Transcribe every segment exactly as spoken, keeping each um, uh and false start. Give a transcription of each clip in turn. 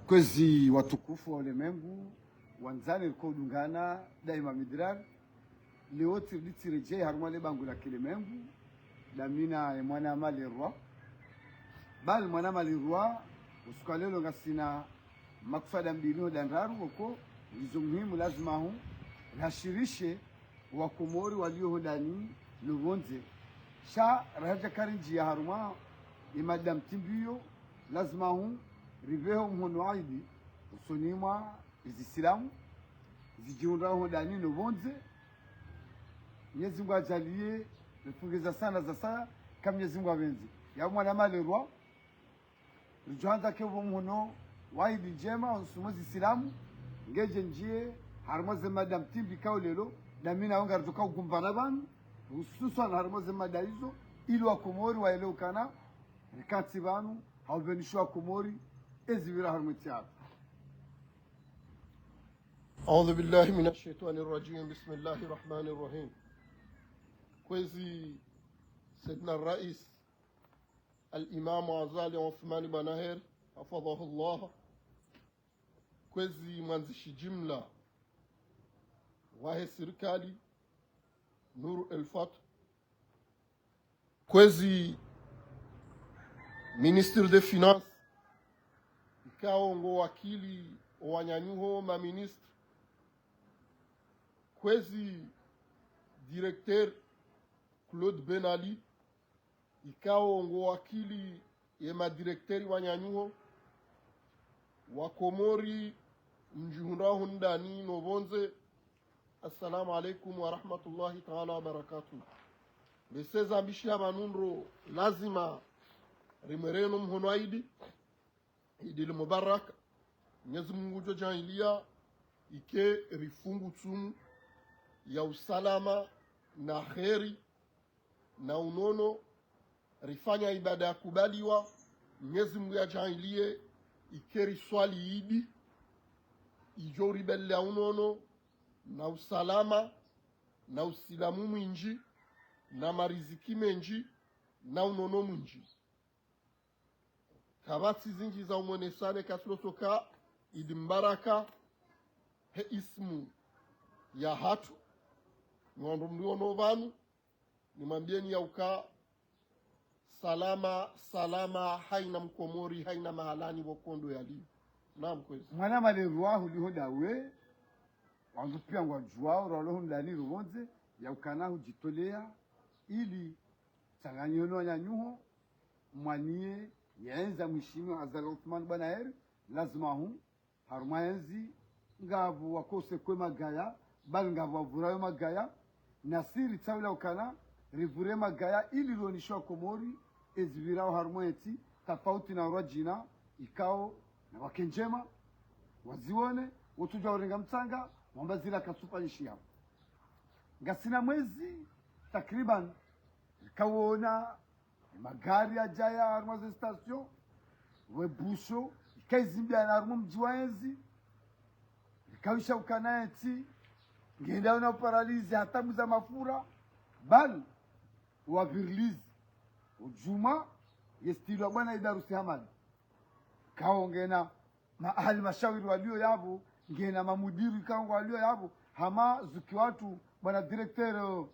Kwezi watukufu wa ulemengu, wandzani riko udungana daima midrar, leo tsirudi tsiredjei harumwa le bangu la kilemengu, damina ye mwana Malerwa. Bali mwana Malerwa, usiku wa leo ngasina makuswada mbili ho dandraru woko, ngizo muhimu lazima hu, rashirishe wakomori walio ho ndani no pvondze. Sha raha djakaridjia harumwa ye mada mtsimbi yo, lazima hu, ripvehe mhono wa idi, usoni mwa ezisilamu, zidjihundrao ho ndani no pvondze. Mwenyezi Mungu adjaaliye, rifunge za sana za saya, ka Mwenyezi Mungu apvendze. Ya mwana Malerwa, ridjohandza ke upvo mhono wa idi ndjema, usoni mwa ezisilamu, ngedje ndjie, harumwa ze mada mtsimbi kao leo, damina wo ngaridjoka ugumbana pvanu, hususwan harumwa ze mada izo, ili wakomori waelewe ukana, rikantsi pvanu, ha upvenushi wakomori, ezipvira harumwa entsi yahatru. أعوذ بالله من الشيطان الرجيم. بسم الله الرحمن الرحيم. Kwezi Sayyidina Rais Al-Imam Azali Othman Bwana Heri, hafadhahullah. Kwezi mwandzishi jimla wahe sirikali, Nour El Fath. Kwezi Ministre des Finances, ikao ngo wakili owananyuho ma ministre. Kwezi Directeur Claude Ben Ali, ikao ngo wakili ye ma directeur wananyuho. Wakomori mdjihundrao ho ndani no pvondze, assalamu alaikum wa rahmatullahi ta'ala wa barakatuh. Mbese za mbishi ya pvanu ndro lazima rimwereno mhono wa idi, Idi al-Mubarak. Mwenyezi Mungu ngudjo djaaliya ike rifungu tsumu ya usalama na heri na unono, rifanya ibada ya kubaliwa. Mwenyezi Mungu yadjaaliye ike riswali idi idjo ribelea unono na usalama na usilamu mwindji na mariziki mendji na unono mwindji. Kapvatsi zindji za umwenesane, kasilosoka Idi Mbaraka, he ismu yahatru, ni wandru mliono pvanu, nimwambieni ya uka salama, salama, haina Mkomori, haina mahalani pvo kondo yaliyo. Naam, kwezi. Mwana Malerwa huliho ndawe, wandru pia ngwadjuwao, ralo ho ndani ro pvondze, ya ukana hudjitolea, ili tsanganyio no wananyuho, mwaniye, yaenza mheshimiwa Azali Othman Bwana Heri, lazima hu, harumwa entsi, ngapvo wakose kwe magaya, bali ngapvo wavurayo magaya, nasi ritsawila ukana, rivure magaya, ili rioneshe wakomori, ezipvirao harumwa entsi, tafauti na urwadjina, ikao, na wake ndjema, wazione, wotsudja urenga mtsanga, wamba zila katsupa nyishi yapvo. Ngasina mwezi, takriban, rikawona, magari yadjaya harumwa ze station, we busho, ikaizimbiana harumwa mdji wa entsi, ikawisha ukana entsi, ngenda yona uparalizi hata mwiza mafura, bali, wavirilizi, udjuma, yestilwa bwana Idarusi Hamadi. Kao ngena, ma, halmashauri walio yapvo, ngena mamudiru ikao ngwalio yapvo, hama zuki watru, bwana directeur,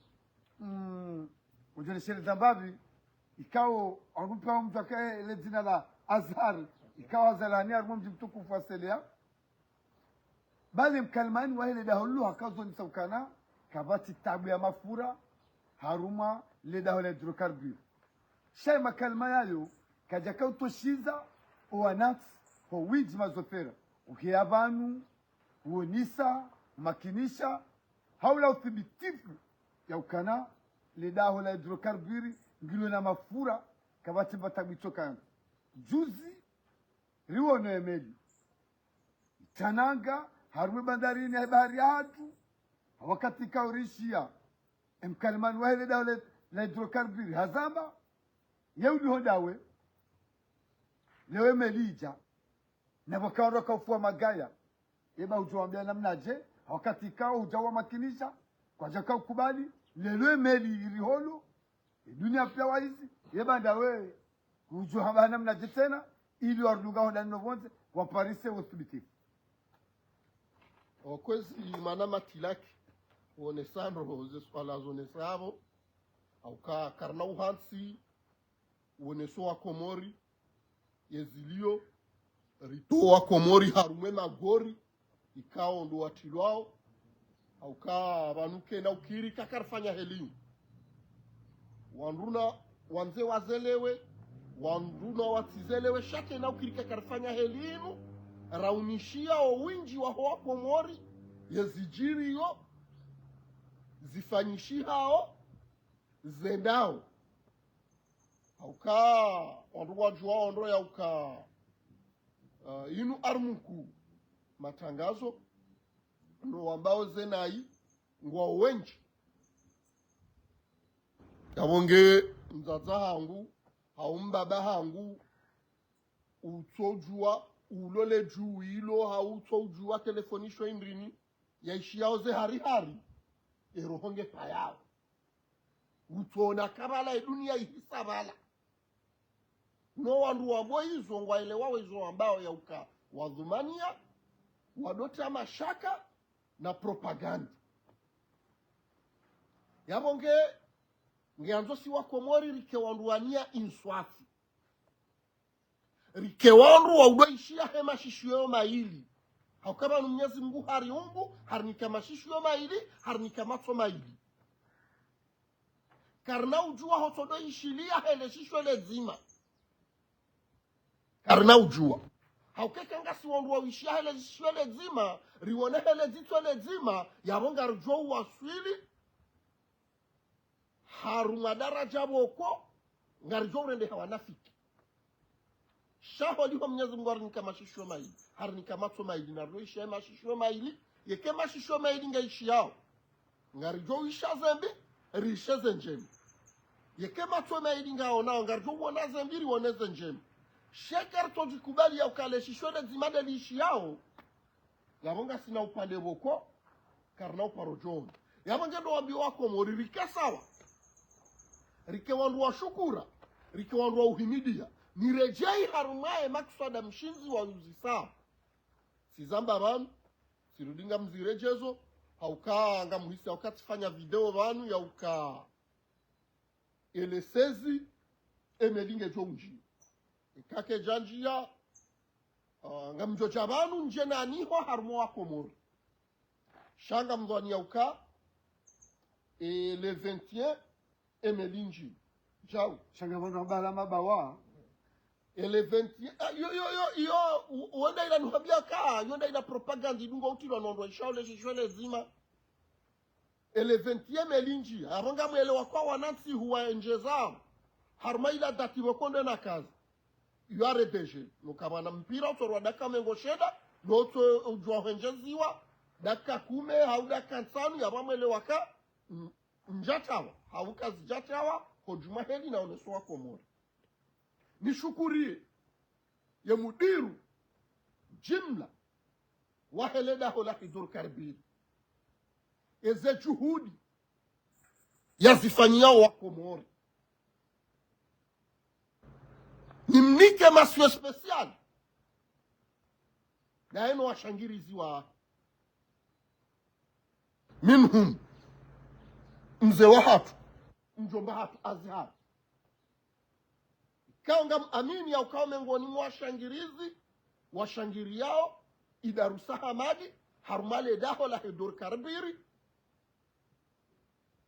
mm, udjonesheleza mbapvi, ikao, wandru pia mdru akaye le dzina la Azhar, ikao Azhar hani harumwa mdji mtukufu wa Selea. Bali mkalimani wahe le daho lilo hakazonesa ukana, kapvatsi tabu ya mafura, harumwa le daho la hydrocarbure. Sha ye makalima yayo, kadjaka utoshiza, owanantsi, ho windji mazofera, uheya pvanu, uonesa, umakinisha, haula uthibitifu ya ukana, le daho la hydrocarbure, ngilo na mafura, kapvatsi mba tabu itsoka yandza. Juzi, riwono ye meli itrananga, harumwa bandarini ya bahari yahatru, wakati ikao rishiya, emkalimani wahe le daho le, la hydrocarbure, hazamba, ye uliho ndawe, leo emeli idja, na pvwaka wandru wakaufua magaya, eba udjo wambia namnadje, Wakati kao udja wamakinisha, kwadjaka ukubali, lelo emeli iriholo, edunia pia wahizi, ye banda we, udjo hamba namnadje tsena, ili warudunga hondani no pvondze, waparise uthibitifu. Okwezi mana matilaki, wonesandro, ze swala zonesavo, hauka karina uhantsi, woneso wa Komori, yezilio, ritowa Komori harumwa emagori, ikao ndo watilwao, hauka pvanu kena ukiri kakarifanya helimu. Wandru na wandze wazelewe, wandru na watsizelewe, sha kena ukiri kakarifanya helimu, raunishiya owindji waho wa Komori, yezidjiriyo, zifanyishihao, zendao. Hauka, wandru wadjuwa ondro yauka, ah, inu armuku matangazo, ndo wambao zenayi, ngwao wendji. Yapvo nge mdzadze hangu, hau mbaba hangu, utsodjuwa, ulole dju ilo, hau utsodjuwa telefonisho indrini, yaishiyao ze hari hari, eroho nge pvayao. Utsona kabala edunia ihisa bala. No wandru wambo izo ngwaelewao izo wambao yauka wadhumaniya, wadotria mashaka na propaganda. Yapvo nge, ngeandzo si wa Komori rike wandru waniya inswafi. Rike wandru wa udoishiya he mashishiyo yo mayili. Hauka pvanu Mnyezi Mngu hariumbu, harinika mashishiyo mayili, harinika matso mayili. Karina udjuwa hotsodoishiliya hele shishiyo ledzima. Karina udjuwa. Hauka eka ngasi wandru wa uishiya hele shishiyo ledzima, riwone hele dzitso ledzima, yapvo ngaridjo uwaswili harumwa daradja pvoko, ngaridjo urendeha wanafiki. Sha holiho Mnyezi Mngu harinika mashishiyo mayili, harinika matso mayili, naridjo ishiya mashishiyo mayili, yeke mashishiyo mayili ngaishiyao, ngaridjo ishiya zembi, riishe ze ndjema. Yeke matso mayili ngaonao, ngaridjo uona zembi, rione ze ndjema. Sha eka ritsodjikubali yauka le shishiyo ledzima ndeliishiyao, yapvo ngasina upande pvoko, karina uparo djoni. Yapvo ngendo wambiwa wa Komori rike sawa. Rike wandru wa shukura, rike wandru wa uhimidiya. Niredjeyi harumwa ye makswada mshindzi wa uzi sawa. Tsizamba pvanu, tsirudi ngamziredjezo, hauka ngamuhisi hauka tsifanya video pvanu yauka ele sezi, emeli ngedjo undjiya. Eka kedjandjiya, ah, ngamdjo dja pvanu ndje naniho harumwa wa Komori. Sha ngamdhwani yauka, ele vingt et un, emeli ndji. Djau. Sha ngapvo wandru wabala mabawa. Ele vingt et un, ah, yo, yo, yo, yo, u-, wenda ila nuhambia ka, yonda ila propaganda idungo utilwa no wandru waishiyao le shishiyo ledzima. Ele vingt et un emeli ndji, apvo ngamwelewa kwa wanantsi huwa endjeza. Harumwa ila dati pvoko nde na kazi. Yo aredjeyi, no kapvana mpira utsorwa dakika mengo shenda, no utso udjuwa hwendjeziwa, dakika kume, hau dakika ntsanu, yapvo mwelewa ka, mm, ndjatawa, hau kazidjatawa, ho djumwa heli na oneso wa Komori. Nishukuriye ye mudiru jimla wahe le daho la Hidrocarbures. Eze juhudi yazifanyao wa Komori. Nimnike mention spéciale. Na eno washangirizi wa minhum. Mze wahatru. Mdjomba hatru Azhar. Ikao ngam amini yauka mengoni mwa washangirizi, washangiriyao, Idarusa Hamadi, harumwa le daho la Hidrocarbures,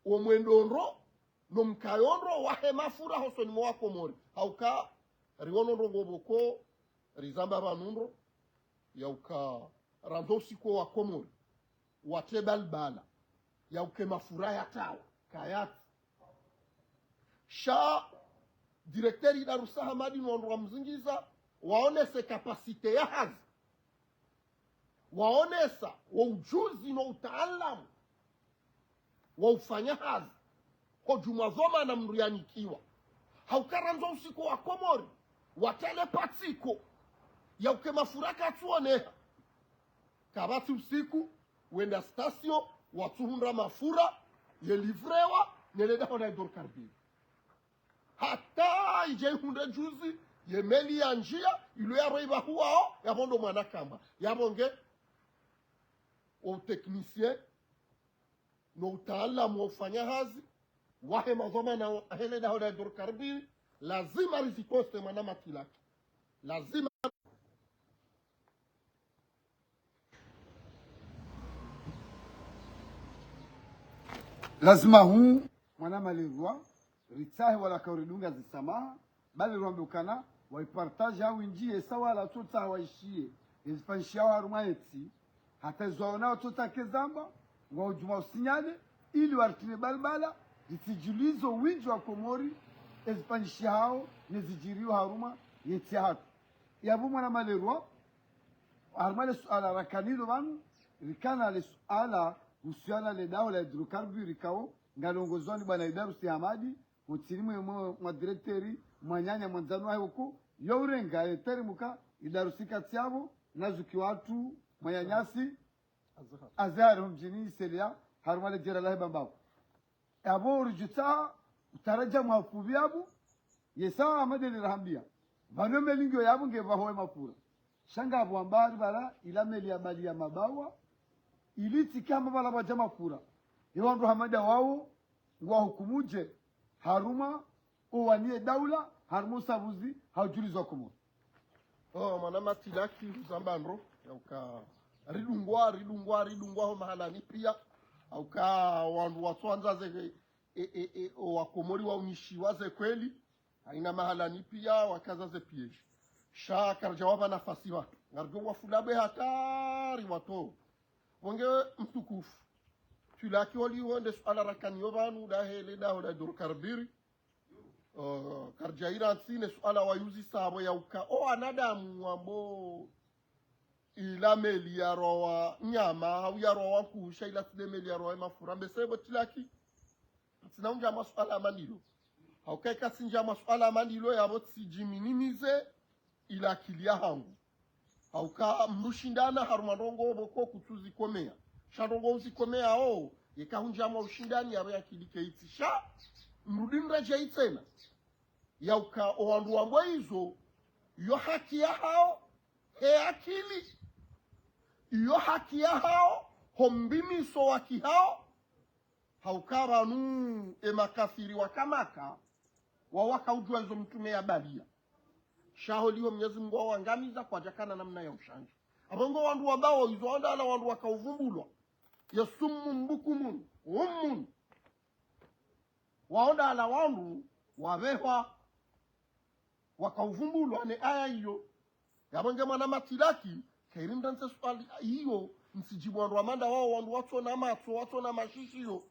wo mwendo ndro, no mkayo ndro, wahe mafura hosoni mwa wa Komori. Hauka, riwono ndrongo pvoko, rizamba pvanu ndro, yauka, randro usiku wa Komori, watre balbala, yauke mafura yatawa, kayatsi. Sha directeur Idarusa Hamadi no wandru wamzingiza, waonese capacité ya hazi. Waonesa wo ujuzi no utaalamu wa ufanya hazi. Ho djumwa dhwamana mndru yanikiwa. Hauka randro usiku wa Komori, watrele patsiko, yauke mafura katsuoneha. Kapvatsi usiku, wenda station, watsuhundra mafura, ye livrewa, ne le daho la hydrocarbure. Hata idje ihundre juzi, ye meli yandjia, ilo yaroiba huwao, yapvo ndo mwana kamba. Yapvo nge, o technicien, no utaalamu wa ufanya hazi, wahe madhwamana wa hele daho la hydrocarbure, lazima rizikoste mwana matilaki. Lazima Lazima hu mwana malerwa, ritsahe wala kauridunga zisamaha, bali rwambe ukana, waipartage hau indji ye sawa la tsotsaha waishiye, ezifanyishihao harumwa yentsi, hata ezo waona watsotsaha kezamba, ngwaudjuma usinyale, ili waritine balbala, ritsidjilizo windji wa Komori, ezifanyishihao, nezidjiriyo harumwa yentsi yahatru. Yapvo mwana malerwa, harumwa le suala rakanalo pvanu, rikana le suala, uhusiana le daho la hydrocarbure rikao, ngalongozwani bwana Idarusi Hamadi, utsini mwe mwa directeur, mwananya mwandzani wahe uko, yo urenga, ye teremuka, Idarusi katsiyapvo, nazuki watru, mwananyasi, Azhar Humdjini Selia, harumwa le jera lahe Bambao. Yapvo uridjutsa, utaraja mwapvupvi yapvo, yesa Hamadi nirahambia. Pvanu meli ngiyo yapvo nge pvaho ye mafura. Sha ngapvo ambari pvala ila meli ya bali ya mabawa, ili tsike hama pvala pvadja mafura. Ye wandru Hamadi wao, ngwahukumudje, harumwa, owaniye daula, harumwa usabuzi, haudjulizwa Komori. Oh, mwana matilaki, uzamba ndro, yauka, ridungwa, ridungwa, ridungwa ho mahalani pia, auka wandru watsoandza ze, e, e, e, o wakomori waunishiwa ze kweli, haina mahalani pia, wakaza ze piège. Sha karidja wapva nafasi watru. Ngaridjo wafula be hatari watru. Pvo nge mtukufu. Tilaki oli wonde suala rakaniyo pvanu dahe le daho la hydrocarbure. Oh, karidja ira ntsi ne suala wayuzisa apvo yauka. O wanadamu wambo ila meli yarowa nyama, hau yarowa nkuhu, sha ila tsi nde meli yarowa mafura. Mbe sepvo tilaki. Tsina undja masuala ya mandilo. Hauka eka tsindja masuala ya mandilo yapvo tsidjiminimize ila akili yahangu. Hauka mndru shindana harumwa ndrongoo pvoko kutsuzikomea. Sha ndrongoo uzikomeao, yeka hundja mwa ushindani yapvo ye akili keitsi. Sha, mrudi mredjei tsena. Yauka owandru wambwa izo, yo haki yahao, he akili, yo haki yahao, ho mbimiso wakihao, hauka pvanu emakafiri waka Maka, wao wakaudjua izo mtrume yabalia. Sha holiho Mnyezi Mngu wawaangamiza kwadjakana namna ya ushandji. Apvo ngo wandru wambao izo waonda ala wandru wakauvumbulwa. Ye summun bukmun umyun. Waonda ala wandru wapvehwa wakauvumbulwa ne aya iyo. Yapvo nge mwana matilaki, kairi mndru ntse suala iyo, ntsidjibu wandru wamanda wao wandru watsona matso, watsona mashishiyo.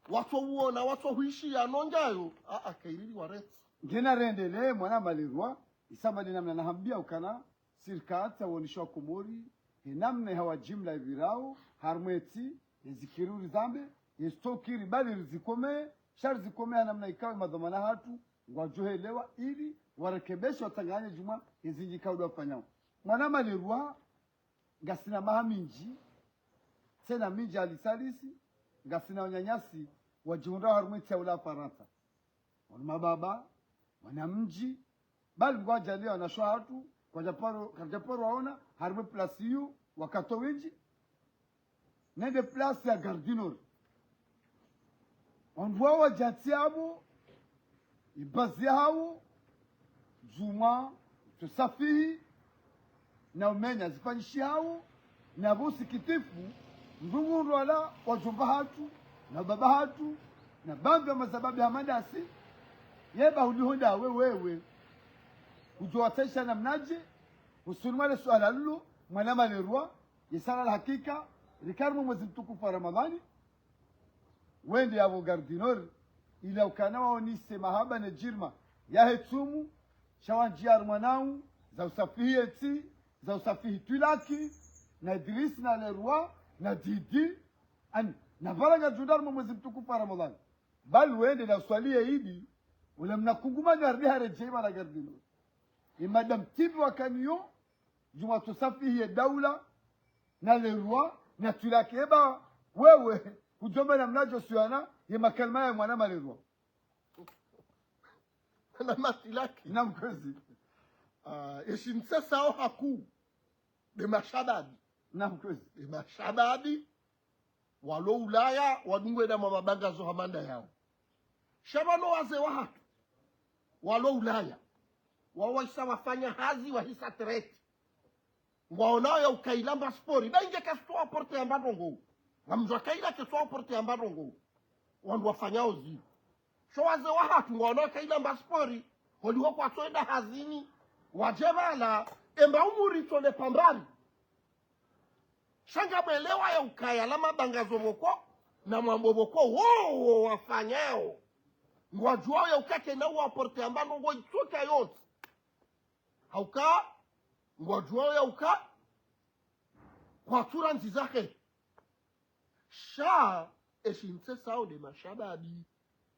Watso uona, watso huishiya no ndjayo, a, a, kairi riwarentsi. Ngena rendelee, mwana malerwa, isamba ni namna nahambia ukana, sirikali tsawonisha Komori, he namna hawa jimla ipvirao, harumwa entsi, ezikiri urizambe, ezitsokiri bali rizikome, sha rizikome ha namna ikao madhwamana hatru, ngwadjohelewa ili, warekebeshe watsanganye djumwa, ezindji ikao ndo wafanyao. Mwana malerwa, ngasina maha mindji, tsena mindji halisalisi, ngasina wananyasi, wadjihundrao harumwa entsi ya ula Farantsa. Wanu mababa, wanamdji, bali Mngu hadjaaliya wanashe hatru, kwadjaparo, kadjaparo waona, harumwa eplasi iyo, wakati windji, nende plasi ya Gare du Nord. Wandru wao wadjatsi yapvo, ibazi yahawo, djumwa, tsosafihi, na umenya zifanyishihawo, na pvo usikitifu, mndru ngundru wala wadjomba hatru, na baba hatru, na bambi wa mazababi hama ndasi, yeba huliho ndawe wewe. Udjo watsahisha namnadje, husuni mwa le suala lilo, mwana malerwa, ye sala la hakika, rika harumwa mwezi mtukufu wa Ramadhani, wende yapvo Gare du Nord, ila ukana waonise mahaba ne djirma yahe tsumu, sha wandjia harumwa nau, za usafihi entsi, za usafihi twilaki, na Idrisi, na Lerwa, na Didi, ani, na pvala ngadjunda harumwa mwezi mtukufu wa Ramadhani. Bali wende na uswali ye idi, ule mna kungumanyo harudi haredjei pvala Gare du Nord. Ye madame Tibi wakaniyo, djumwa tsosafihi ye daula, na Lerwa, Na Tilaki, eba, wewe, udjomba na mnadjo suyana, ye makalima ya mwana Malerwa. Na Matilaki. Na mkwezi. Ah, eshi ntsesa o haku. Nde mashababi. Na mkwezi. Nde mashababi. Walo Ulaya, wadungwe na mabanga zo hama nda yao. Sha pvanu wazee wahatru. Walo Ulaya. Wao wahisa wafanya hazi, wahisa treti. Ngwaonao ya uka ila mbaspori. Ba inge kasuto wa porte ya mba ndrongo. Ngamdjo ka ila kasuto wa porte ya mba ndrongo. Wandru wafanyao zinu. Sho wazee wahatru ngwaonao ka ila mbaspori. Holiho kwatsoenda hazini. Wadje pvala. Emba umuri tsone pambari. Sha ngamwelewa ya ukaya la mabanga zo pvoko. Na mwambo pvoko. Wo, wo wafanyao. Ngwadjuao ya uka kena wa porte ya mba ndrongo itsoka yontsi. Hauka, ngwadjuao ya uka, kwatsu randzi zahe. Sha, eshi ntsesa o nde mashababi.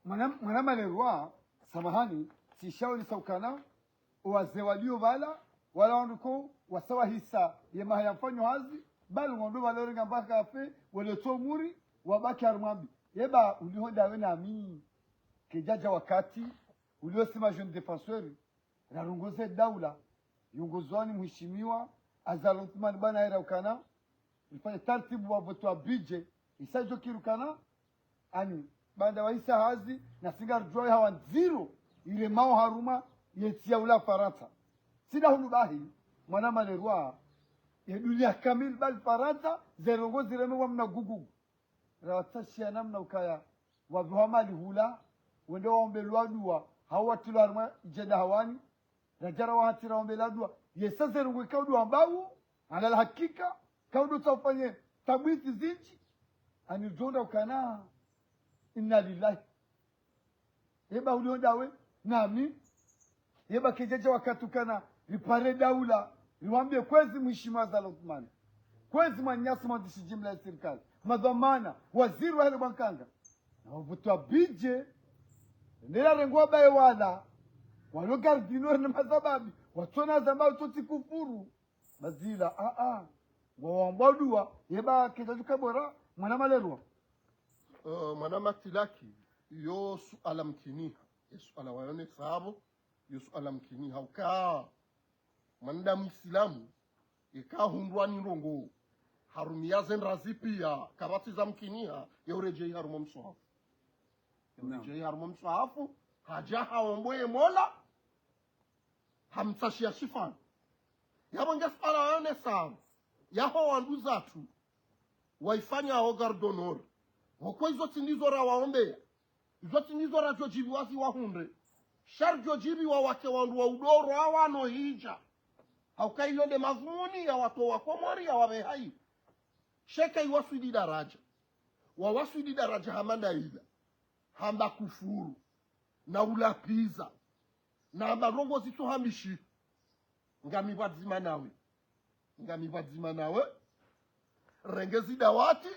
Mwana, mwana Malerwa, samahani, tsishaonesa ukana, owazee walio pvala, wala wandru ko, wasa wahisa, ye maha ya mfanyo hazi, bali ngwandro pvala warenga mba kafe, wele tso muri, wabaki harumwa mbi. Eba, uliho ndawe nami, kedjadja wakati, ulio sima jeune défenseur, rarongoze daula, yongozwani mheshimiwa Azali Assoumani bwana era ukana, rifanye tartibu wa vote wa budget, isa djo kiri ukana, ani, baanda wahisa hazi, na si ngaridjuao hawa ndziro, iremao harumwa, yentsi ya ula Farantsa. Tsi nda hunu bahi, mwana Malerwa, ye dunia kamili bali Farantsa, ze ndrongo zireme wa mna gugugu. Rawatsashia namna ukaya, wapviwa mali hula, wende waombelwa dua, hau watilwa harumwa idjenda hawani, radja rawahatsi raombelwa dua, yesa ze ndrongo ikao dua mbau, ala la hakika, ikao dua tsafanye tabwiti zindji, ani djo nda ukana, inna lillahi. Eba ulio ndawe, nami. Eba kedjadja wakati ukana, ripare daula, riwambie kwezi mheshimiwa Azali Assoumani. Kwezi mwananyasi mwandzishi jimla ya sirikali. Madhwamana, waziri wa hele bwankanga. Na wavutwa budget, nela rengwa baye wala, walo garde du nord na mashababi, watsona zamba utsotsi kufuru. Bazila, a, a, ngwawambwa dua, yeba kedjadjuka bora, mwana Malerwa. Eh, mwana Matilaki, yo suala mkiniha, yo suala wayonesa apvo, yo suala mkiniha, uka. Mwanadamu Islamu, ika hundrwa ni ndrongo, harumia ze ndrazi pia, kapvatsi za mkiniha, ya uredjei harumwa mswahafu. Ya uredjei harumwa mswahafu, hadja haomboye Mola, hamtsashia shifaa. Yapvo nge suala wayonesa apvo, yaho wanduzatru, waifanya ho garde du nord. Pvoko izo tsi ndizo rawaombea. Izo tsi ndizo radjo djipviwa zi wahundre. Sha ridjo djipviwa wake wandru wa udoro awa no hidja. Hauka iyo nde madhumuni ya watowa Komori ya wapve hai. Sha ika iwaswili daradja. Wawaswili daradja hama nda ila. Hamba kufuru. Na ulapviza. Na hamba ndrongo zitso hamishi. Ngami pvwadzima nawe. Ngami pvwadzima nawe. Renge zidawati.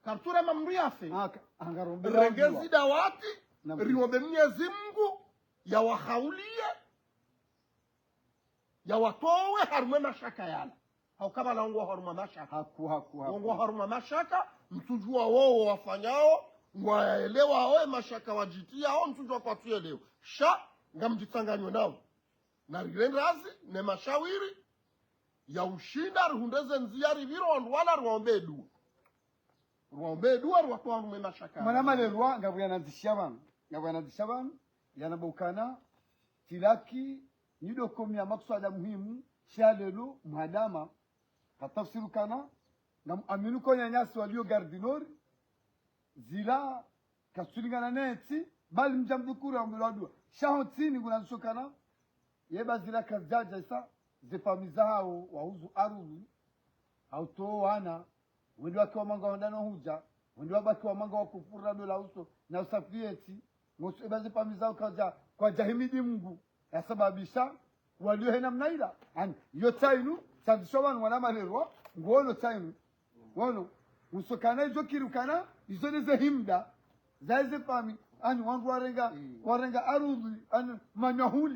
Karitsure mamndu yafe. Aka, angarombe renge zidawati. Riombe Mnyezi Mungu. Yawahaulie. Yawatowe harumwa mashaka yala. Hauka pvala ngwa harumwa mashaka. Haku, haku, haku. Ngwa harumwa mashaka, mtsudjuwa wowo wafanyao, ngwayaelewao, ye mashaka wadjitiao, mtsudjuwa kwatsuelewa. Sha, ngamdjitsanganyo nao. Na rile ndrazi, ne mashawiri, ya ushinda, rihundre ze ndzia ripviro, wandru wala riwaombe dua. Riwaombe dua, riwatowe harumwa mashaka. Mwana Malerwa, ngapvo yanandzisha pvanu. Ngapvo yanandzisha pvanu, yanamba ukana, Tilaki, nido komi ya makswada muhimu, sha lelo, mhadama, katafsiri ukana, ngam aminu ko wananyasi walio garde du nord, zila, katsulingana nentsi, bali mdja mdhukuru ya umbelwa dua. Sha ho ntsini nguna zishokana, yeba zila kazidjadja isa, ze fami zahao, wahuzu arudhi, hautowa wana, wende wake wa manga wandano hudja, wende wabaki wa manga wa kufura dola uso, na usafi yentsi, ngosu eba ze fami zahao kwadja, kwadja himidi Mungu, yasababisha, walio hena mna ila. Ani, yo tsainu, tsandzisho pvanu mwana Malerwa, nguono tsainu. Wono, usokana izo kiri ukana, izo neze himda, za eze fami, ani wandru warenga, mm, warenga arudhi, ani manyahuli,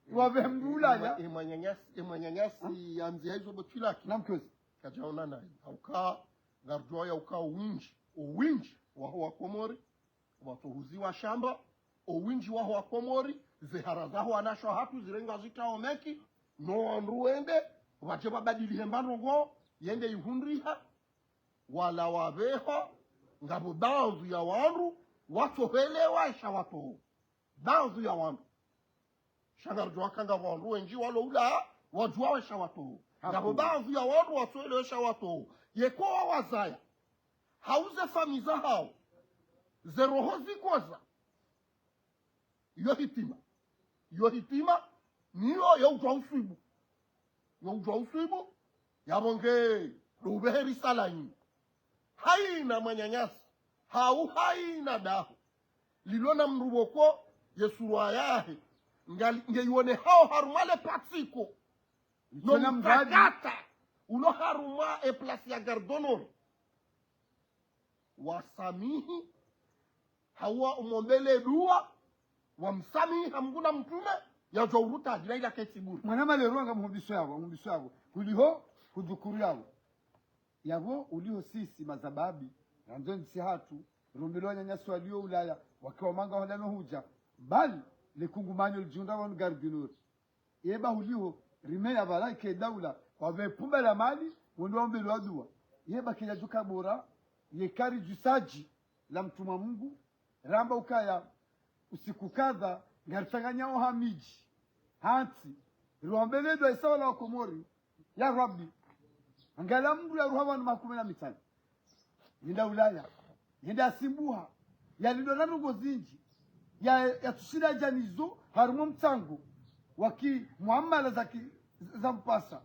mm, wapve mdru Ulaya. E mwa-, e mwananyasi, e mwananyasi, ha? Yandzi ya izo bo Tilaki. Na mkwezi. Djaona nayi. Hauka, ngarudjuwa ya uka owindji, owindji waho wa Komori, watsohuziwa shamba, owindji waho wa Komori, zehara zaho wanashe hatru zirengwa zitsaho meki, no wandru wende, wadje wabadili hemba ndrongo, yende ihundriha, wala wapveha, ngapvo baadhwi ya wandru, watsohelewa esha watsoho. Baadhwi ya wandru. Sha ngarudjuwa ka ngapvo wandru wendji walo ula, wadjuwa esha watsoho. Ngapvo baadhwi ya wandru watsohelewa esha watsoho. Yeko wawazaya. Hau ze famiyi zahawo. Ze roho zikoza. Iyo hitima. Iyo hitima, niyo yo udjuwa uswibu. Yo udjuwa uswibu, yapvo nge, ndo upvehe risala yinu. Haina mwananyasi, hau haina daho. Lilo na mdru pvoko, ye surwa yahe. Ngali, nge iwonehao harumwa le patsiko. No mtakata. Ulo harumwa e place ya Gare du Nord. Wasamihi, hau wa umombele dua, wamsamihi ha Mungu na mtrume, yadjo uruta, djina ila ketsi bure. Mwana malero nga muhumbiso yapvo, muhumbiso yapvo. Kuliho, kudhukuru yapvo. Yapvo, uliho sisi mazababi, randzo ntsi hatru, rombelo wananyasi walio Ulaya, wakiwa manga wandano hudja, bali, le kungumanyo lidjihundra wanu Gare du Nord. Yeba huliho, rime ya pvala ike daula, wapve pumba la mali, wendo waombelwa dua. Yeba kila djuka bora, yeka ridjusadji la mtrumwa Mungu, ramba ukaya, usiku kadha, ngaritsanganyao ha midji, hantsi, riwaombele dua isa wala wa Komori, ya Rabbi, angalia mdru ya ruha wanu makume na mitsanu. Yenda Ulaya, yenda asimbuha, yalindwa na ndrongo zindji, ya, yatsushinda djanizo, harumwa mtsango, waki muamala za ki, za mpasa.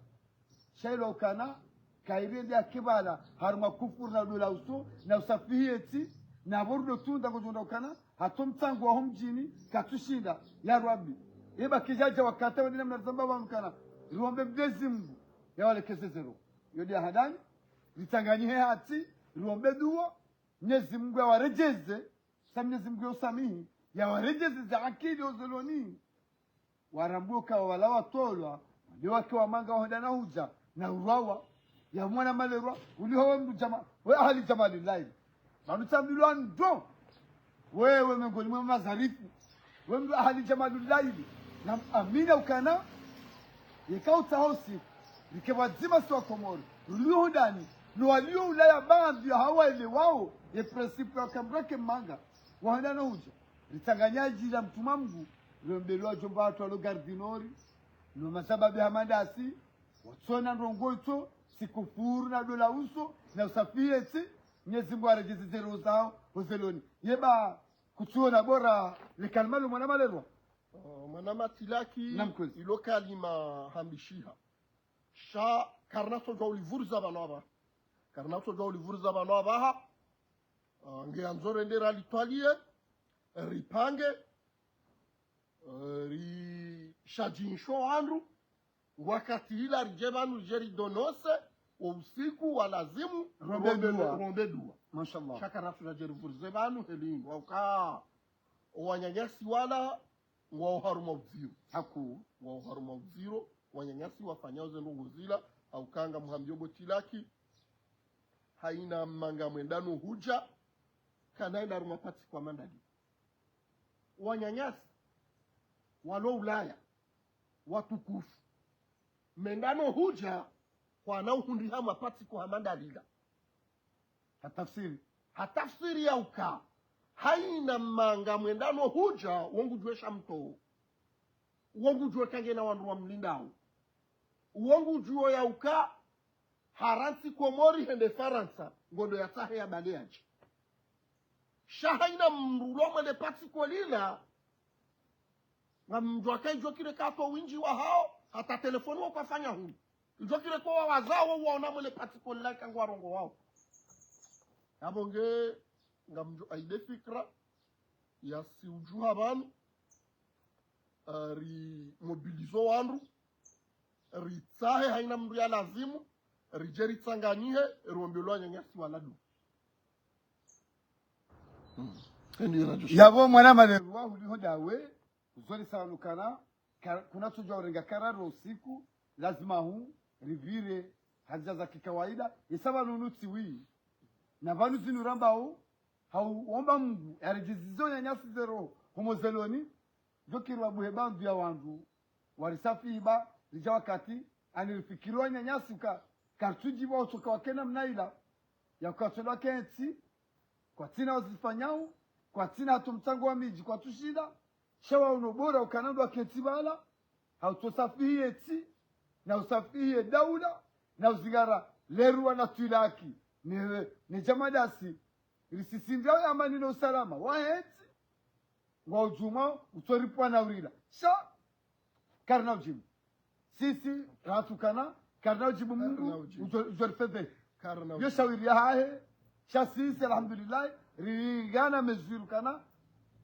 Sha ilo ukana, kairende ya kibala, harumwa kufuru na dola uso, na usafihi etsi, na pvo rudo tunda ngodjo unda ukana, hata mtsango waho mdjini, katsushinda, ya Rabbi. Eba kidjadja wakati wendji na mnazamba wanu ukana, riombe Mnyezi Mungu, ya walekeze zero. Yo nde ya handani, ritsanganyihe hantsi, riombe dua, Mnyezi Mungu ya waredjeze, sa Mnyezi Mungu ya usamihi, ya waredjeze ze akili ozeloni. Warambwe uka wala watolwa, nde wake wa manga wahenda na hudja, na urwawa, ya mwana malerwa, uliho we mdru jama, we ahali Jamalullaili. Pvanu tsambilwa ndo, wewe mengoni mwe mazarifu, we mdru ahali Jamalullaili, na amina ukana, yeka utsaho siku, rike pvwadzima si wa Komori, ruliho ndani, no walio Ulaya baadhwi ya hawa elewao, ye principe ya kamrake manga, wahenda na hudja. Ritsanganya djina la mtrumwa Mungu, rombelwa djomba hatru walo Gare du Nord, no mazababi hama ndasi, watsona ndrongo itso, si kufuru na dola uso, na usafihi etsi, Mnyezi Mungu aredjeze zero zaho, ozeloni. Yeba, kutsuona bora, le kalima lo mwana malerwa. Oh, mwana matilaki, ilo kalima hambishiha. Sha, karina tsodjwa ulivuriza pvanu apvaha. Karina tsodjwa ulivuriza pvanu apvaha. Ah, nge andzo rende ralitwalie, ripange, eh, rishadjinsho wandru, wakati ila ridje pvanu ridje ridonose, wo usiku wa lazimu, rombe dua. Rombe dua. Mashallah. Sha karina tsodja ridje rivurize pvanu heli, wauka, owananyasi wala, ngwao harumwa udziro. Haku. Ngwao harumwa udziro, wananyasi wafanyao ze ndrongo zila, hauka nga muhambio bo tilaki, haina manga mwendano hudja, kana ina harumwa patsiko hama ndalila. Wananyasi, walo Ulaya, watukufu. Mwendano hudja, kwana uhundriha mwa patsiko hama ndalila. Hatafsiri. Hatafsiri ya uka. Haina manga mwendano hudja, wo ngudjuo esha mtoo. Wo ngudjuo eka ngena wandru wamlindao. Wo ngudjuo ya uka, harantsi Komori hende Farantsa, ngondo yatsahe ya bale yadje. Sha haina mdru ulo mwele patsiko lila, ngamdjuwa ka idjo kire katso windji wahao, hata telefoni wo kwafanya hunu. Idjo kire kwa wawazao waona mwele patsiko lila ika ngwarongowao. Yapvo nge, ngamdjo aide fikra, ya si udjuha pvanu, ah, rimobilizo wandru, ritsahe haina mdru ya lazimu, ridje ritsanganyihe, rombelwa wananyasi wala dua. Hmm. Yapvo mwana malerwa huliho ndawe, uzolisa wanu ukana, ka, kuna tsodja urenga kararo usiku, lazima hu, ripvire, Hazidja za kikawaida, yesa pvanu nutsi wi. Na pvanu zinu rambao, hau omba Mungu, yaredjezizo nyanyasi ze roho, homo zeloni, djo kiri wabuhe bandu ya wandru, warisafihi ba, ridja wakati, ani rifikiri wa nyanyasi uka, karitsudjibu wa utsoka wakena mnaila, ya uka tsodwa kentsi, kwatsina wazifanyao, kwatsina hata mtsango wa midji, kwatsushinda, sha wa uno bora ukana ndo wakentsi pvala, ha utsosafihi yentsi, na usafihi ye daula, na uzingara leruwa na twilaki, ne, ne djamadasi, risisindra ya amani na usalama, wa hentsi, ngwa udjuma, utsoripvwa na urila. Sha, karina udjibu. Sisi, ratukana, karina udjibu Mungu, udjo, udjo rifedhe. Yo shawiri ya hahe, sha sisi, alhamdulillah, ringana mezuru kana,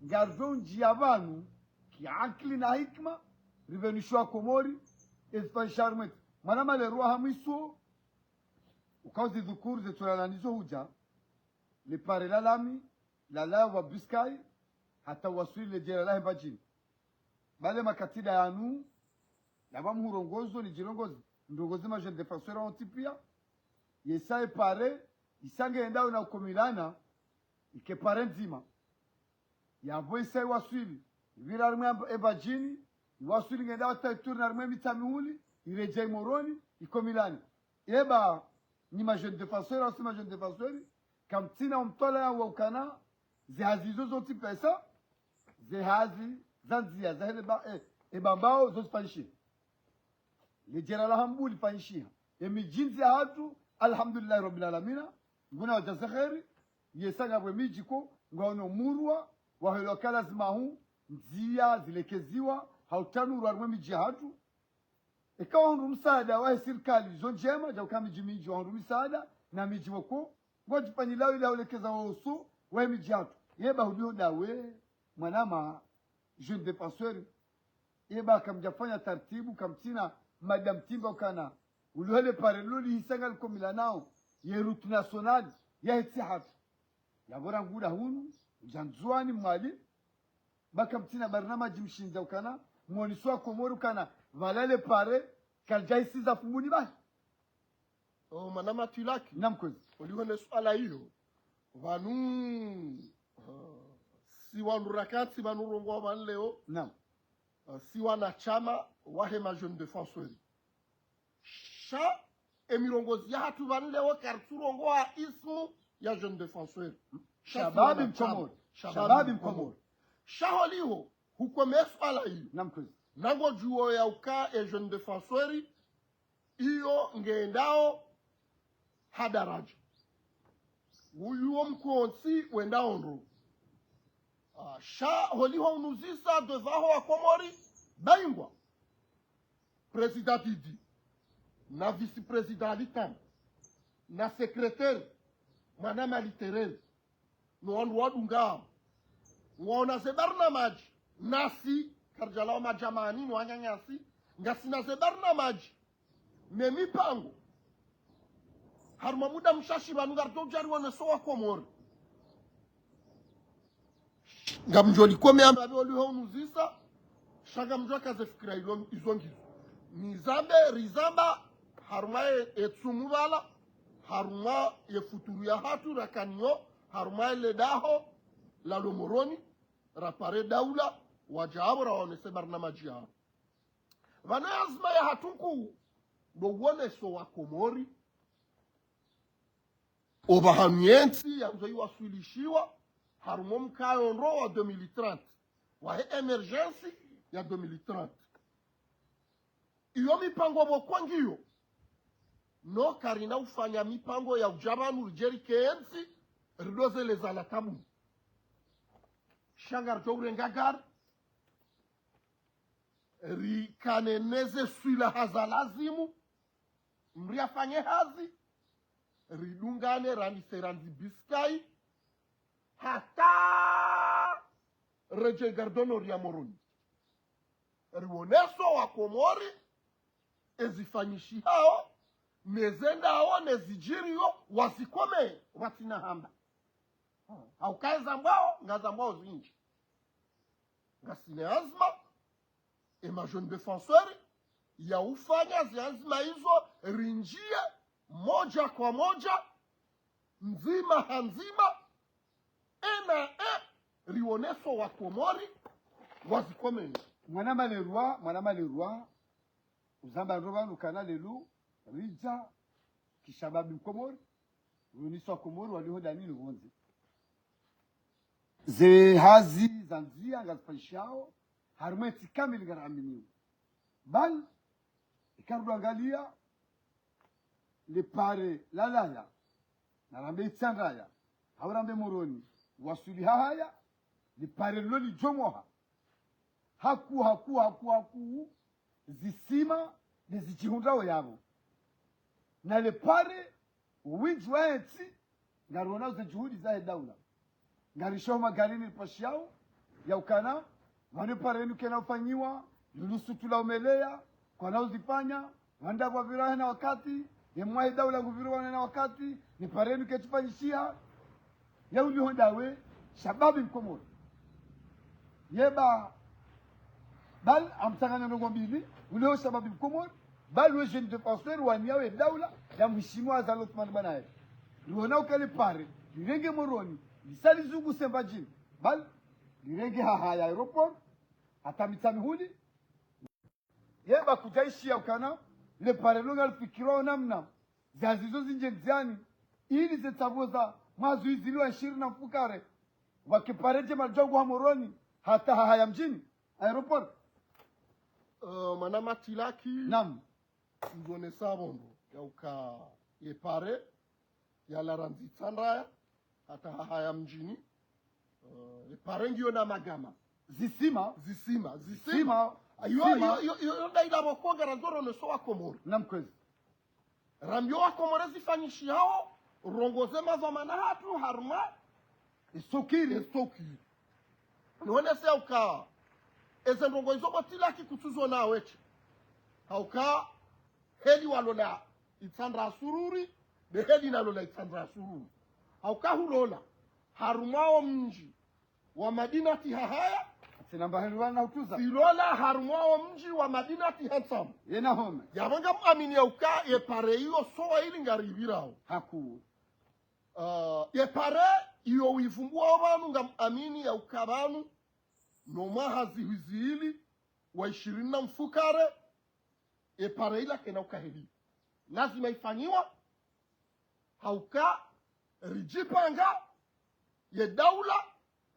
ngaridjo ndjiya pvanu, ki akili na hikima, ripvenushiwa Komori, ezifanyisha harumwa entsi. Mwana maleruwa hamwiso, ukauzi dhukuru ze tsola na nizo hudja, le pare la lami, la lawa Biscay, hata waswili le djera lahe Mbadjini. Bale makatida yanu, yaba mhurongozo ni djirongozi, ndrongozi ma jeunes défenseurs wontsi pia, yesa ye pare, isa nge endao na ukomilana, ike pare ndzima. Yapvo isa iwaswili, ipvira harimwa e Mbadjini, iwaswili nge endao hata iturne harimwa e Mitsamihuli, iredjei Moroni, ikomilane. Eba, nyi ma jeunes défenseurs, hau si ma jeunes défenseurs, kamtsina umtwalaa ya wa ukana, ze hazi izo zontsi pesa, ze hazi za ndzia, za hele ba, eh, e Bambao, zo zifanyishiha. Le djera la Hambu lifanyishiha. E midjini ya hatru, alhamdulillahi rabbil alamina, nguna wadja ze kheri, yesa ngapvo e midji ko, ngwaono murwa, wa helo ka lazima hu, ndzia, zilekeziwa, ha utanurwa harimwa e midji ya hatru, eka wahundru msaada wahe sirikali, zo ndjema, djauka midji mindji wahundru misaada, na midji woko, ngwadjifanyilao ila ulekeza wosu, wahe midji hatru. Yeba huliho dawe, mwanama, jeune défenseur. Yeba kamdjafanya tartibu, kamtsina, madame Timba ukana. Uliho le pare lilo lihisa ngalikomilanao, ye route nationale, yahe ntsi hatru. Yapvo rangu uda hunu, udja Ndzuwani Mwali, ba kamtsina barnamaji mshindza ukana, mwoniso wa Komori ukana, pvala le pare, kalidjahisiza Fumbuni bahi. O, mwanama Twilaki. Naam, kwezi. Oliho ne suala iyo. Pvanu, ah, si wandru rakantsi pvanu rongoa pvanu leo. Naam. Ah, si wanashama wahe ma jeunes défenseurs. Sha, e mirongozi ya hatru pvanu leo karitsurongoa ismu ya jeune défenseur. Sha, shababi mkomori. Shababi mkomori. Sha holiho, hukome suala iyo. Naam, kwezi. Nangodjuo ya uka e jeune défenseur, iyo nge endao ha daraja. Uyu wo mkontsi wendao ndro. Ah, sha holiho unuzisa de pvaho wa Komori, baingwa. Président Didi, na vice-président Alitama, na secrétaire, mwanama Literere, no wandru wadunga. Ngwaona ze barnamaji, nasi, karidjalawa madjamani, no wanyanyasi, ngasina ze barnamaji, ne mipango. Harumwa muda mshashi pvanu ngaridjo udja rioneso wa Komori. Ngamdjo likome amba pvi oliho unuzisa, sha ngamdjo kaze fikira ilo, izo ngizo. Nizambe, rizamba, harumwa ye, ye tsumu pvala, harumwa ye futuru ya hatru rakaniyo, harumwa ye le daho, la lo Moroni, rapare daula, wadja apvo rawaonese barnamaji yawo. Pvanu ye azma ya hatru nkuu, ndo uoneso wa Komori, opvahanu yentsi yandzo iwaswilishiwa, harumwa mkayo ndro wa deux mille trente, wahe émergence ya deux mille trente. Iyo mipango pvoko ngiyo, no karina ufanya mipango ya udja pvanu ridje rike yentsi, ridoze le zala tabu. Sha ngaridjo urenga gari, rikane neze swilaha za lazimu, mri afanye hazi, ridungane randise randzi Biscay, hata redje gare du Nord ya Moroni. Rioneso wa Komori, ezifanyishihao, nezendao, nezidjiriyo, wazikome, watsina hamba. Hauka ezambwao, ngazambwao zindji. Ngasina azma, e ma jeunes défenseurs, ya ufanya zi azma izo, rindjie, moja kwa moja, ndzima ha ndzima, e na e, rioneso wa Komori wazikomeni. Mwana malerwa, mwana malerwa, uzamba ndo pvanu kana lelo, ridja, kishababi Mkomori, rioneso wa Komori waliho ndani no pvondze. Ze hazi za ndzia ngazifanyishao, harumwa entsi kamili ngaraminio. Bal, eka rudjwangalia, le pare la Laya, narambe Itsandraya, hau rambe Moroni, wasuli hahaya, le pare lilo lidjomoha. Haku, haku, haku, haku, zisima, ne zidjihundrao yapvo. Na le pare, windji wa entsi, ngarionao ze juhudi zahe daula. Ngarishao magarini ripashiyao, ya ukana, pvanu pare inu kena ufanyiwa, lulusu tula umeleya, kwana uzifanya, wanda pvwa pvira hena wakati, ye mwahe daula ngupviro wana hena wakati, ne pare inu ketsi fanyishiha, ya uliho ndawe, shababi Mkomori. Yeba, bal amtsanganya ndrongoo mbili, uliho shababi Mkomori, bal we jeune défenseur wa niya we daula, ya mheshimiwa Azali Assoumani Banaye. Riona uka le pare, lirenge Moroni, lisali zungu Sembadjini, bal lirenge hahaya aéroport, hata Mitsamihuli, yeba kudjaishiya ukana, le pare lo ngalifikirwao namna, zazizo zindje ndziani, ili ze tsapvo za mwaha zihwi zili na ishirini na mfukare, wake pare dje malidjongo ha Moroni, hata hahaya mdjini, aéroport. Eh, mwana Matilaki. Naam. Nzonesa pvo ndo, ya uka ye pare, yalawa randzi Itsandraya, hata hahaya mdjini, eh, ye pare ngiyo na magama. Zisima. Zisima, zisima. Sima. Ayo, sima. Yo, yo, yo, yo, nda ila pvoko ngarandzo rioneso wa Komori. Naam kwezi. Rambiyo wa Komori zifanyishihao, rongoze madhwamana hatru, harumwa. Isokiri. Isokiri. Nionese ya uka, eze ndrongoo izo bo Tilaki kutsuzona weshe. Ha uka, heli walola Itsandra Sururi, be heli nalola Itsandra Sururi. Ha uka hulola, harumwa wo mdji wa Madinati hahaya. Tsina mba heli wana utuza. Tsilola harumwa wo mdji wa Madinati ha Ntsambu. Yena home. Yapvo ngamwamini ya uka ye pare iyo sowa ili ngaripvirao. Haku. Ah, ye pare iyo wivumbuwa pvanu ngamwamini ya uka pvanu, no mwaha zihwi zili wa ishirini na mfukare, ye pare ila kena uka heli. Lazima ifanyiwa, ha uka ridjipanga, ye daula,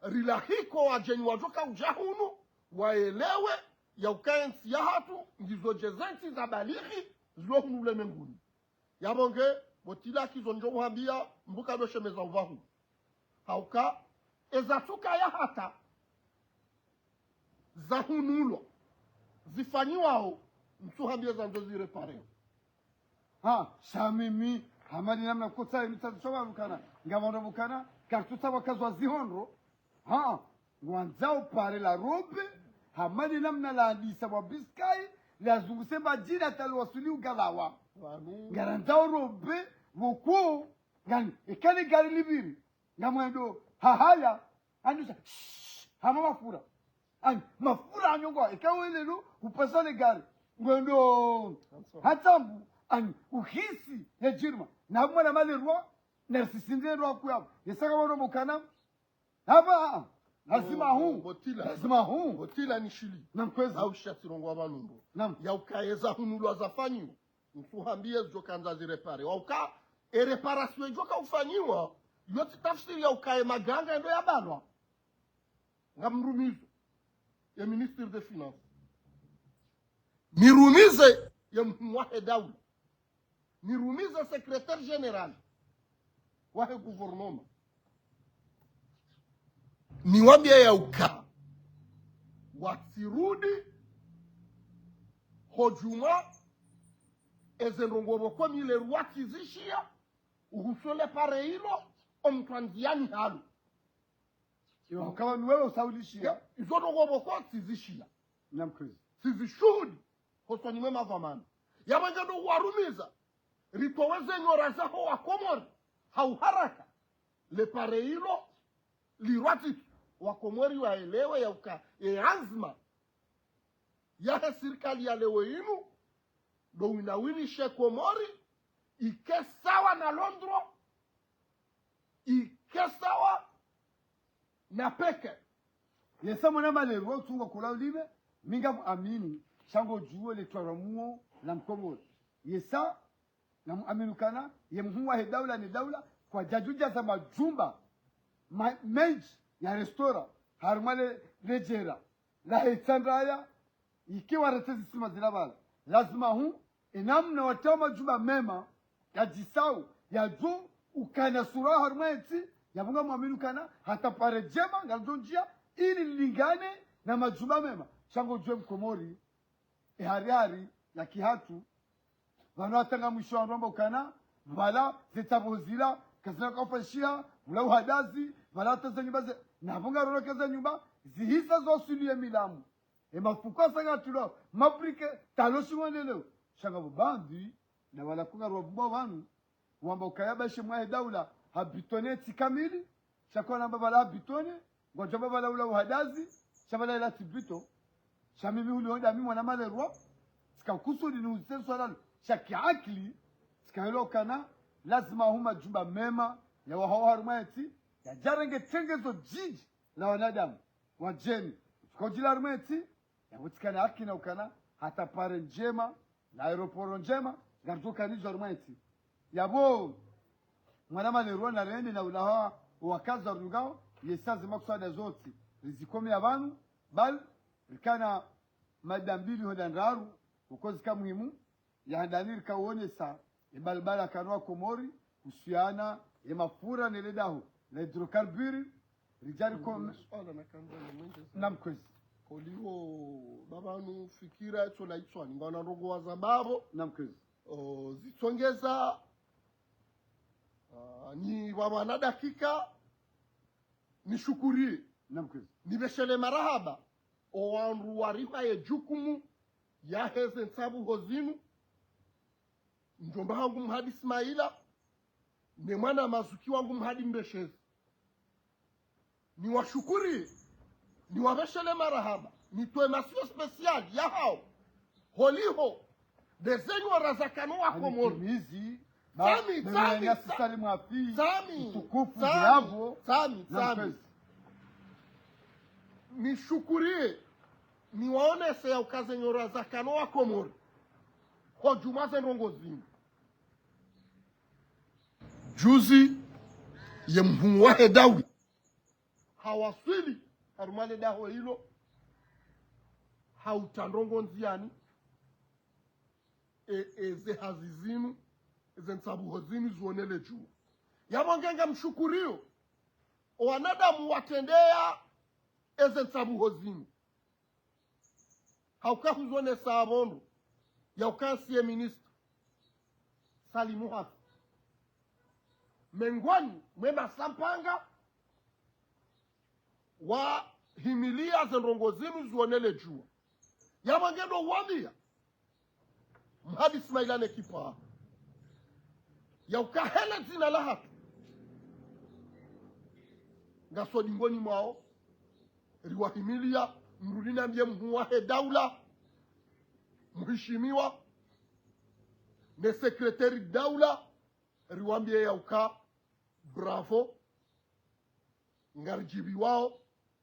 rilahiko wadjeni wadjoka udja hunu, waelewe, ya uka entsi yahatru, ngizo dje ze ntsi za balighi, zilo hunu ulemenguni. Yapvo nge, bo Tilaki zo ndjo muhambia, mbuka ndo shemeza upvahu. Ha uka, eza tsukaya hata, zahunulwa, zifanyiwao, ntsuhambia zandzo zireparewa. Ha, sha mimi, hama ni namna kotsa inu tsatsu sha pvanu kana, ngapvandru pvo kana, kartsutsa wakazi wa zihondro, ha, ngwandzao pare la robe, hama ni namna la andisa wa biskai, la zunguse madjini hata liwasuli ugalawa. Pvanu. Ngarandzao robe, pvoko, ngani, eka ni gari lipviri, ngamwendo, hahaya, andisa, shh, hama mafura. Ani, mafura anyongwa, eka welelo, upasa le gari. Ngwendo, ha Ntsambu, ani, uhisi, ya djirma. Na mwana malerwa, na risisindre ndo akuyapvo. Yesaka wano mukana, hapva, lazima hu. Bo Tila. Lazima hu. Bo Tila ni shili. Naam kwezi. Au shatsi rongowa pvanu ndo. Naam. Ya uka eza hunulwa zafanyiwa. Ntsuhambie zidjo kandza zirepare. Wa uka, e réparation idjoka ufanyiwa, yo tsi tafsiri ya uka ye maganga ndo yabalwa. Ngamrumizo. Ye ministre des finances. Nirumize ye mhuu wahe daula. Nirumize secrétaire général wahe gouvernement. Niwambie ya uka, watsirudi, ho djumwa, eze ndrongoo pvoko milerwa tsizishiya, uhusu le pare ilo, omtru andziani halo. Iwa, ukaba ni wewe usaulishiya. Izo ndrongoo pvoko tsizishiya. Naam kwezi. Tsizishuhudi, hosoni mwe madhwamana. Yapvo nge ndo warumiza, ritowe ze nyora zaho wa Komori, ha uharaka. Le pare ilo, lirwatiki, wa Komori waelewe ya uka, ye anzma yahe sirikali ya leo inu, ndo winawirishe Komori, ike sawa na Londres, ike sawa na Pékin. Yesa mwana malero tsunga kula ulime, mi ngamuamini, sha ngodjuo le twaramuo la Mkomori. Yesa, namuamini ukana, ye mhuu wahe daula ne daula, kwadjadjudjaza majumba ma, mendji ya restaurant, harumwa le, le djera lahe Itsandraya, ikiwa rete zisima zila pvala. Lazima hu, enamna watrao majumba mema, yadjisau, yadjo ukana sura harumwa entsi, yapvo ngamwamini ukana, hata pare ndjema, ngalidjo ndjia, ili lilingane na majumba mema. Sha ngodjuo Mkomori, e hari hari, ya kihatru, pvanu hata ngamwisho wandru wamba ukana, pvala, ze tsabuho zila, kazina kaufanyishiha, pvula uhadazi, pvala hata ze nyumba ze, napvo ngarona ka ze nyumba, zihisa zo suluye milamu. E mafuko asa ngatulwa, mabrike, talo shimwendeleyo. Sha ngapvo baadhwi, na wala kungarwa pvubwa pvanu, wamba ukaya bashe mwahe daula, ha bitone tsi kamili, sha kwanamba pvala ha bitone, ngwadjamba pvala ula uhadazi, sha pvala ila tsi bito, sha mimi huli honda mi mwana malerwa, tsika kusudi ni uzise swala lo, sha kiakili, tsika hilo ukana, lazima hu majumba mema, ya wahao harumwa entsi, yadjarenge tsengezo djindji la wanadamu, wadjeni, tsika udjila harumwa entsi, yapvo tsikana haki na ukana, hata pare ndjema, na aeroporo ndjema, ngaridjo ukanidjwa harumwa entsi. Yapvo, mwana malerwa na rende na ulaha wakaza rungao, yesa ze makuswada zontsi, rizikome ya pvanu, bal, rikana mada mbili honda ndraru, uko zika muhimu, ya handani rika uonesa, e balbala kano wa Komori, kuhusiana, e mafura ne le daho, la hydrocarbure, ridjari kom-, Masuala na kamba ni mengi sana. Namkwezi. Oliho, baba nu fikira, tsola itswani, ngwana ndrongo wazambapvo. Namkwezi. O, zitsongeza, ah, ni baba na dakika, nishukuriye. Namkwezi. Nibeshele marahaba. O wandru wariha ye jukumu, yaheze ntsabuho zinu. Mdjomba hangu Mhadi Ismaila, ne mwana mazuki wangu Mhadi Mbeshezi. Niwashukuri, niwabeshele marahaba, nitowe mention spéciale yahao. Holiho, ndezenyi waraza kano wa Komori. Anikimizi, ba-, Tsami, bebe tsami, nyasi tsami. Salimu Afi, tsami, utukufu, tsami, bravo, tsami, na tsami. Mkwezi. Nishukuriye, niwaonese ya uka zenyi waraza kano wa Komori. Ho djumwa ze ndrongo zinu. Juzi, ye mhuu wahe daula hawaswili harumwa le daho ilo, hauta ndrongo ndziani, e, e, ze hazi zinu, e, ze ntsabuho zinu zionele djuwa. Yapvo nge ngamshukuriyo, o wanadamu watrendeya, e, ze ntsabuho zinu. Hauka huzonesa apvo ndo, ya uka ancien ministre, Salimu Afi. Mengoni mwe masampanga, wahimiliya ze ndrongo zinu zionele djuwa. Yapvo nge ndo wambiya, Mhadi Ismaila ne kipa. Ya uka hele dzina lahatru. Ngaso dingoni mwao. Riwahimiliya, mrudi nambiye mhuu wahe daula. Mheshimiwa. Ne secrétaire daula. Riwambiye ya uka. Bravo. Ngaridjibiwao,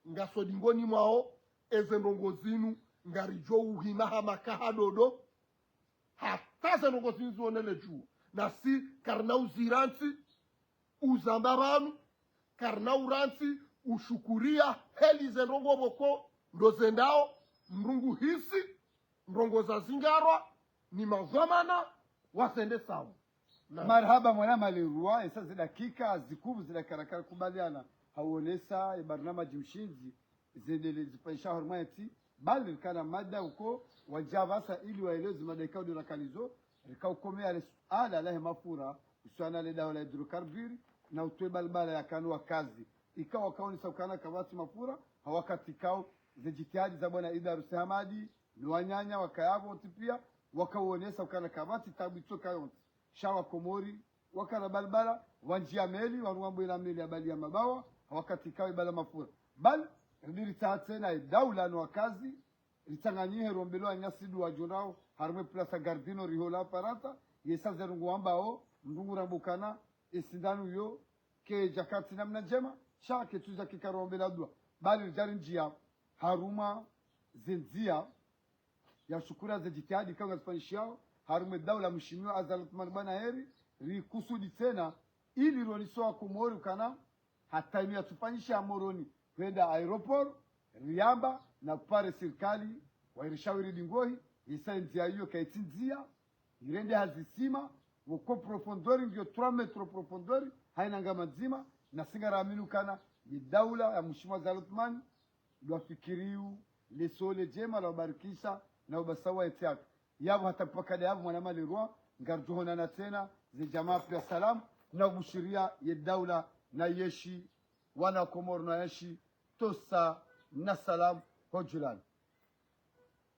ngaso dingoni mwao, e ze ndrongo zinu, ngaridjo uhima ha makaha dodo, hata ze ndrongo zinu zionele djuwa. Nasi, karina uzirantsi, uzamba pvanu, karina urantsi, ushukuriya, heli ze ndrongo pvoko, ndo zendao, mdru ngu hisi, ndrongo za zingarwa, ni madhwamana, wazendesao. Naam. Marahaba mwana malerwa, esa ze dakika, zikubu zila karakara kubaliana, hauonesa, e barnamaji mshindzi, zendele zipandisha harumwa entsi, bali rikana mada uko, wadja pvasa ili waeleze mada ikao ndo rakanazo, rika ukomeya le suala lahe mafura, uhusiana le daho la hydrocarbure, na utowe balbala ya kano wakazi. Ikao wakaonesa ukana kapvatsi mafura, ha wakati ikao, ze jitihadi za bwana Idarusi Hamadi, no wananya wakaya pvo wontsi piya, wakauonesa ukana kapvatsi tabu itsoka yontsi. Sha wa Komori, wakana balbala, wandjiya meli, wanu wambo ila meli ya bali ya mabawa, ha wakati ikao ibala mafura. Bal, ridi ritsaha tsena, e daula no wakazi, ritsanganyihe rombelo wanyasi ndo wadjo ndao, harumwa e plasa Gardino riho la Farantsa, Yesa ze ndrongoo wambao, mndru ngu ramba ukana, ye sindanu yo, kayidja kati namna ndjema, sha ketsu dja kikarombela dua. Bali ridja rindjia, harumwa ze ndzia, ya shukura ze djitihadi ikao ngazifanyishiao, harumwa ye daula mheshimiwa Azali Assoumani Bwana Heri, rikusudi tsena, ili rionese wa Komori ukana, hata inu yatsufanyisha Moroni, hwenda aéroport, riamba, na pare sirikali, wa irishawiri dingohi, yesa ndzia iyo kayitsi ndzia, irende hazisima, woko profondeur ngiyo trois mètres profondeur, hayina ngama ndzima, na si ngaraamini ukana, ye daula ya mheshimiwa Azali Assoumani, ndo wafikiriyo, le sole djema, la ubarikisha, na ubasawa ye ntsi yatru. Yapvo hata mpaka nde yapvo mwana malerwa, ngaridjo honana tsena, ze djamaa pia salam, na ubushiria ye daula, na yeshi, wana Komoro na yeshi, tosa, na salam, ho djulani.